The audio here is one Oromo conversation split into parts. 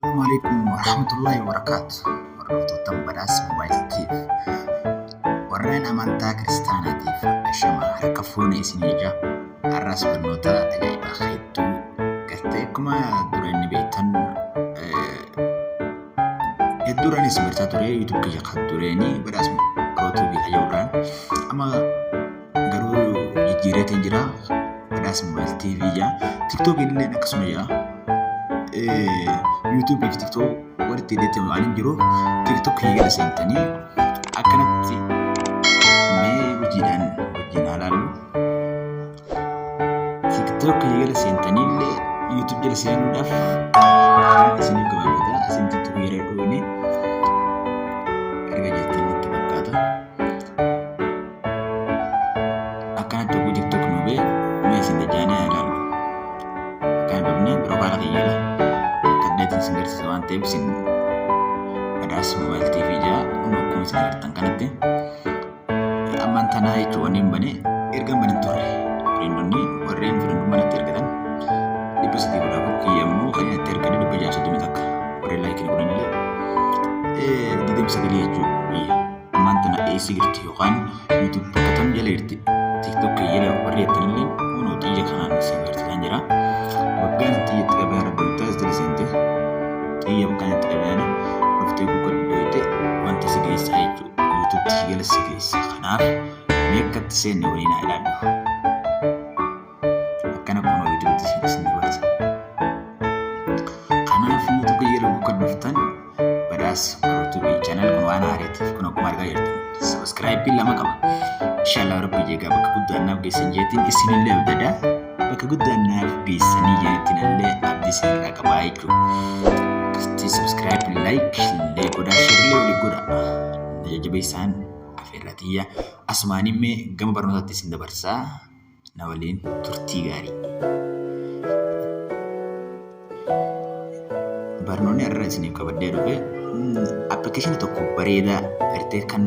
Assalamu alaikum warahmatullahi wabarakatuh. Hordoftoota Badhaas Mobile TV. Warreen amantaa kiristaanaatiif ashama harka fuune isinii ija. Har'as barnoota ajaa'ibaa hedduu gartee akkuma dureen ni beektan hedduudhaanis barchaa ture YouTube kiyya kan dureenii Badhaas Pro TV hayyuudhaan amma garuu jijjiireetiin jira. Badhaas Mobile TV jaa. TikTok illee akkasuma jaa. YouTube fi TikTok walitti hidhatee waan hin jiru. TikTok kiyya jala seentanii akkanatti mee hojiidhaan wajjin haa laallu. TikTok kiyya jala seentanii illee YouTube jala seenuudhaaf karaan isiniif gabaabata. Isin TikTok jala dhoone erga jettanii natti fakkaata. Akkanatti oguu TikTok nu bee mee isin dajaanee haa ilaallu. Akkana dhabnee piroofaayila kiyya jala akka addeetiin isin garsiisa waan ta'eef isin Badhaas Mobile TV jaa kun akkuma isin agartan kanatti ammaan tanaa jechuun wanni hin bane erga hin banin turre. Firiindonni warreen firiindummaa natti ergatan 314, kiyya immoo kan natti erganii 631, warreen laayikii godhan illee 29 jechuudha biyya. Ammaan tana eessa jirti yookaan YouTube bakka tam jala jirti TikTok jala warri jettan illee kunoo xiyya kanaan isin agarsiisaa jira. Bakkaan xiyya itti qabee haala dhoytaa as jala seente xiyya bakkaan itti qabee haala dhuftee kuka dhoyte wanta si geessaa jechuudha. YouTube jala si geessa. Kanaaf mee akkatti seenne waliin haa ilaallu. Akkana kunoo YouTube isin dabarsa. Kanaaf YouTube jala kuka dhuftan Badhaas Pro Tube channel kun waan haareetiif kun akkuma argaa jirtan subscribe lama qaba. Inshallah Rabbi jeegaa bakka guddaan naaf geessan jeetiin isinillee abdada bakka guddaan naaf geessanii jeetiin illee abdii isinirraa qabaa jechuudha. Akkasitti subscribe, like illee godhaa, share illee walii godhaa. Na jajjabeessaan afeerraa tiyya. Asumaan immee gama barnootaatti isin dabarsaa na waliin turtii gaarii. Barnoonni har'a isiniif qabadhee dhufe appilikeeshinii tokko bareedaa gartee kan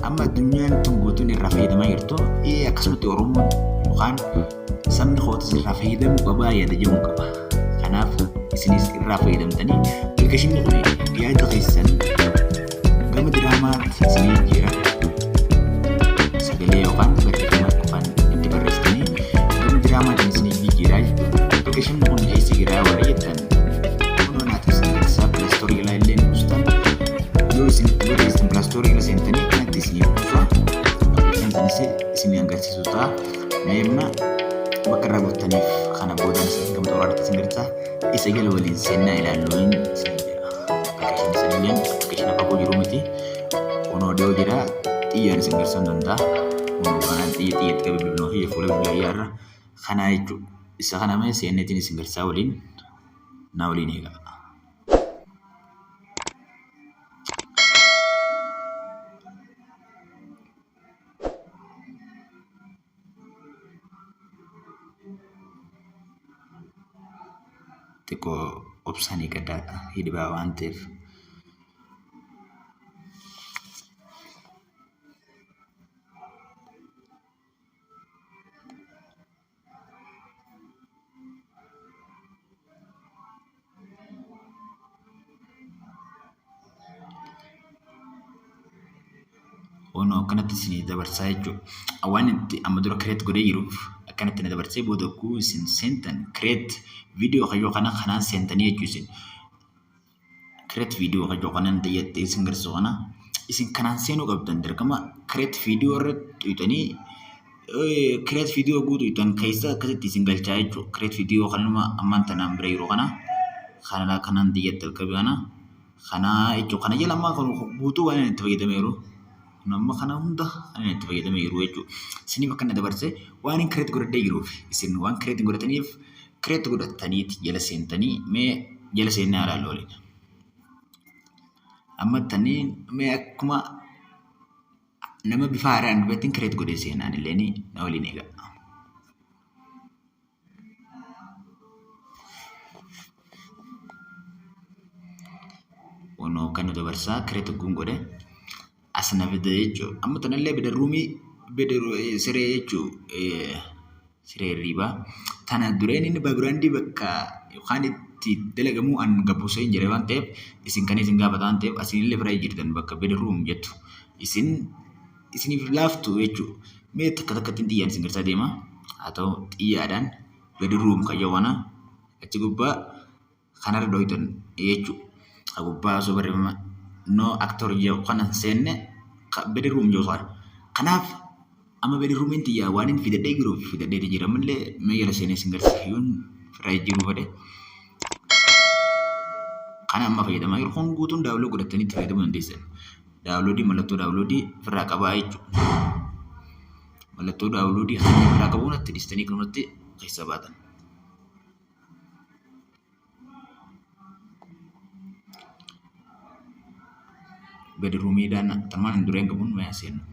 amma addunyaan tun guutuun irraa fayyadamaa jirtu, akkasumatti Oromoon yookaan sabni kootis irraa fayyadamuu qabaa yaada jedhuun qaba. Kanaaf isinis irraa fayyadamtanii appilikeeshinni kun yaada keessan gama diraamaatti isinii jijjiira. Sagalee yookaan barreeffama qofaan itti barreessitanii gama diraamaatiin isinii jijjiiraa jechuudha. Appilikeeshinni kun eessa jira warri jettan, kunoo naaf isin agarsiisa. Play Store ilaa illee ni buustan. Yoo isin itti barreessitan Play Store irra seentanii kanatti isinii buusa. Appilikeeshinii sanis isinii agarsiisu ta'a. Mee amma bakka irraa guuttaniif kana boodaan isin gama xooraatti isin agarsiisa. Isa jala waliin seennaa ilaallu isin jedha. Appilikeeshinii sanilleen appilikeeshina fagoo jiru miti. Kunoo dhiyoo jira, xiyyaan isin agarsiisuu hin danda'a. Kunoo kanaan xiyya xiyyatti qabee bilbiluma kiyya fuula bilbilaa iyyaarra kanaa jechuudha. Isa kana mee seenneetiin isin agarsiisaa, waliin na waliin eegaa. Xiqqoo obsaan eeggadhaa, hidhibaa waan ta'eef. Kunoo akkanatti isinii dabarsaa jechuudha. Waan itti amma dura create godhee jiruuf akkanatti na dabarsee, booda hogguu isin seentan create video kayyoo kana kanaan seentanii jechuu isin. Create video kayyoo kanan xiyyattee isin garsiisu kana isin kanaan seenuu qabdan dirqama. Create video irratti tuyxanii, create video hogguu tuyxan keessa akkasitti isin galchaa jechuudha. Create video kanuma ammaan tanaan bira jiru kana kana kanaan xiyyatte jalqabe kana kana jechuudha. Kana jala ammaa kun guutuu waan inni itti fayyadameeru. Kun amma kana hunda kan inni itti fayyadamee jiru jechuudha. Isiniif akkana dabarse waan hin create godhadhee jiruuf, isin waan create hin godhataniif create godhattaniiti jala seentanii. Mee jala seennee haa ilaallu waliin. Amma tanii mee akkuma nama bifa haaraan dubattiin create godhee seenaan illee na waliin eegaa. Kunoo kan nu dabarsaa create ogguun godhe as na fida jechuudha. Amma tanallee beda ruumii beda siree jechuudha. Siree hirriibaa. Tana dureen inni background bakka yookaan itti itti dalagamu an gabbuusee hin jedhe waan ta'eef isin kan isin gaafata waan ta'eef asinillee bira jirtan bakka bedroom jettu isin isiniif laaftu jechuudha. Mee takka takkatti xiyyaan isin garsaa deema. Haa ta'u xiyyaadhaan bedroom kan jedhu kana achi gubbaa kanarra dhoytan jechuudha. Gubbaa osoo barreeffama no actor jedhu kana hin seenne bedroom jedhu kana. Kanaaf amma bedroomiin xiyyaa waan inni fidadhee jiruuf fidadhee jira ammallee mee jala seenee isin garsiisa yoon firraa jijjiiruu fedhe. Kana amma fayyadamaa jiru kun guutuun daawuloo godhatanii itti fayyadamuu dandeessan. Daawuloodii mallattoo daawuloodii ofirraa qabaa jechuudha. Mallattoo daawuloodii kan ofirraa qabuun itti dhiistanii kanumatti keessa baatan. Bedruumiidhaan tanumaan hin dureen qabuun mee seennu.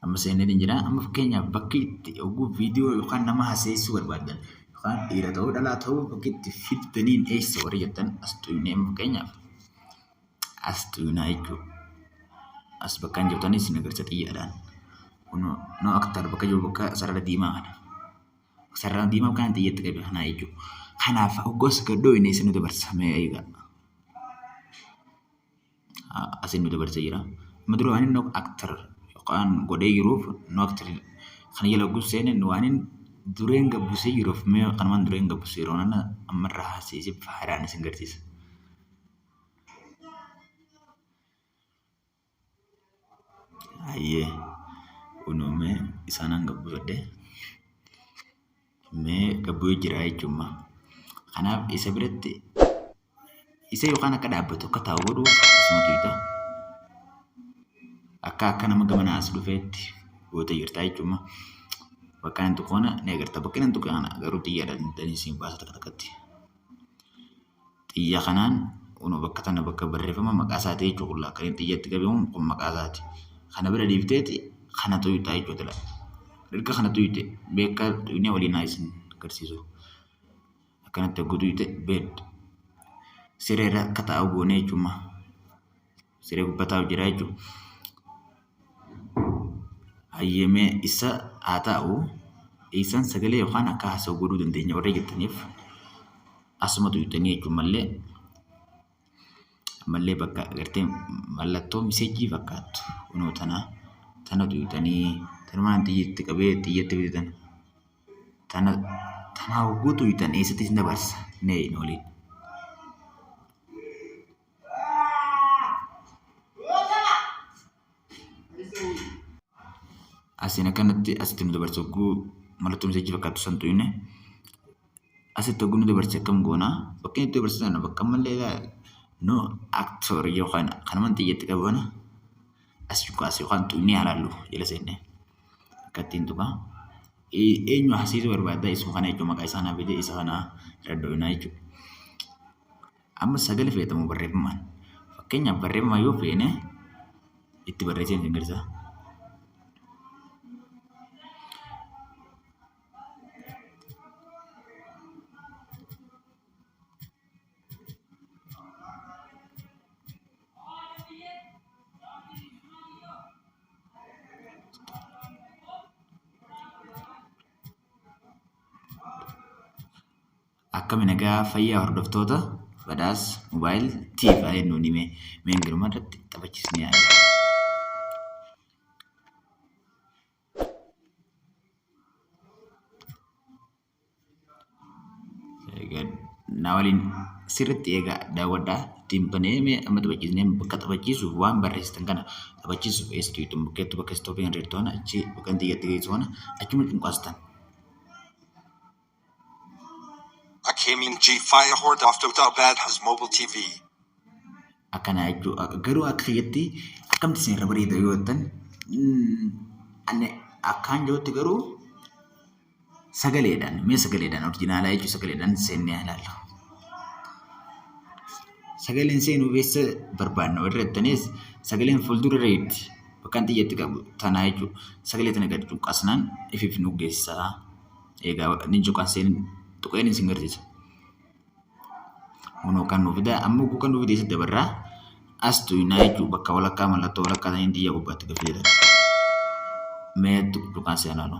Amma seenee jira. Amma fakkeenyaaf bakki itti oguu viidiyoo yookaan nama haasa'isuu barbaaddan yookaan dhiira ta'uu dhalaa ta'uu bakki itti fiddaniin eessa warri jettan as xuqnee amma fakkeenyaaf as xuqnaa jechuudha. As bakka hin jirtanis isin agarsiisa xiyyaadhaan. Kunoo no actor bakka jiru bakka sarara diimaa kana. Sarara diimaa kana xiyyatti qabe kanaa jechuudha. Kanaaf hoggas gad dhooyne isin nu dabarsa mee eegaa. Asin nu dabarsee jira. Amma dura waan inni actor yookaan godhee jiruuf no actor kana jala hogguu seene waan inni dureen gabbisee jiruuf mee kanumaan dureen gabbisee yeroo nana ammarraa haasa'ee haaraan isin garsiisa. Hayyee kunoo mee isaanaan gabbusadhe mee gabbu'ee jira jechuudha. Kanaaf isa biratti isa yookaan akka dhaabbatu akka taa'u godhuuf asuma tuqxa. Akka akka nama gamanaa as dhufeetti gootee jirta jechuudha. Bakka inni tuqu kana ni agarta. Bakka inni tuqe kana garuu xiyyaadhaan isin baasa takka takkatti. Xiyya kanaan kunoo bakka tana bakka barreeffama maqaa isaati jechuudha kun akka inni xiyyatti qabamu kun maqaa isaati. Kana bira dhiifteeti kana tuqxaa jechuudha. Erga kana tuqxe beekaa tuqnee waliin haa isin agarsiisu. Akkanatti hogguu tuqxe bed siree irra akka taa'u goonee jechuudha. Siree gubbaa taa'u jira jechuudha. Hayyee mee isa haa taa'u isaan sagalee yookaan akka haasa'u godhuu dandeenya warra jettaniif asuma tuqxanii jechuun mallee ammallee bakka agartee mallattoo miseejii fakkaattu kunoo tana tana tuqxanii tanumaan xiyyatti qabee xiyyatti bitatan tana tanaa hogguu tuqxan eessatti isin dabarsa mee hin waliin. Asiin akkanatti asitti nu dabarsa hogguu mallattoo miseejii fakkaattu san tuqne asitti hogguu nu dabarse akkam goona bakka inni itti dabarse sana bakka ammallee ilaali no actor yookaan kanumaan xiyyatti qabu kana as cuqaase yookaan tuqnee haa laallu jala seenne akka ittiin tuqa. Eenyu hasiisuu barbaadda isuma kana jechuun maqaa isaa naa fide isa kana irra dho'inaa jechuudha. Amma sagalee fayyadamu barreeffamaan. Fakkeenyaaf barreeffama yoo feene itti barreessee isin agarsiisa. Akkami nagaa fayyaa hordoftoota badhaas mobaayil tiif haa jennuun hime meen girma irratti taphachiisnee yaadda. Na waliin sirriitti eegaa daawwadhaa ittiin banee mee amma taphachiisnee bakka taphachiisuuf waan barreessitan kana taphachiisuuf eessattu ittiin bukkeettu bakka istoopii kan jirtu kana achi bakka inni xiyyatti geessu kana achuma cunqaastan. Akamiin G Fire Hordoftoota Badhaas Mobile TV. Akkana jechuudha. Garuu akka kiyyatti akkamti isin irra bareeda yoo jettan ani akkaan jirutti garuu sagaleedhaan mee sagaleedhaan orjinaalaa jechuun sagaleedhaan seennee haa ilaallu. Sagaleen seenuu keessa barbaadna warri jettanis sagaleen fuuldura irra jirti. Bakka inni xiyyatti qabu tanaa jechuudha. Sagalee tana gadi cuqqasnaan ifiif nu geessa. Egaa ni cuqqaseen tuqeen isin garsiisa. Kunoo kan nu fida amma oguu kan nu fide isa dabarraa As tuqnaa jechuudha, bakka walakkaa, mallattoo walakkaa sanii xiyya gubbaatti gad fidan. Mee tuqaan seenaa nu.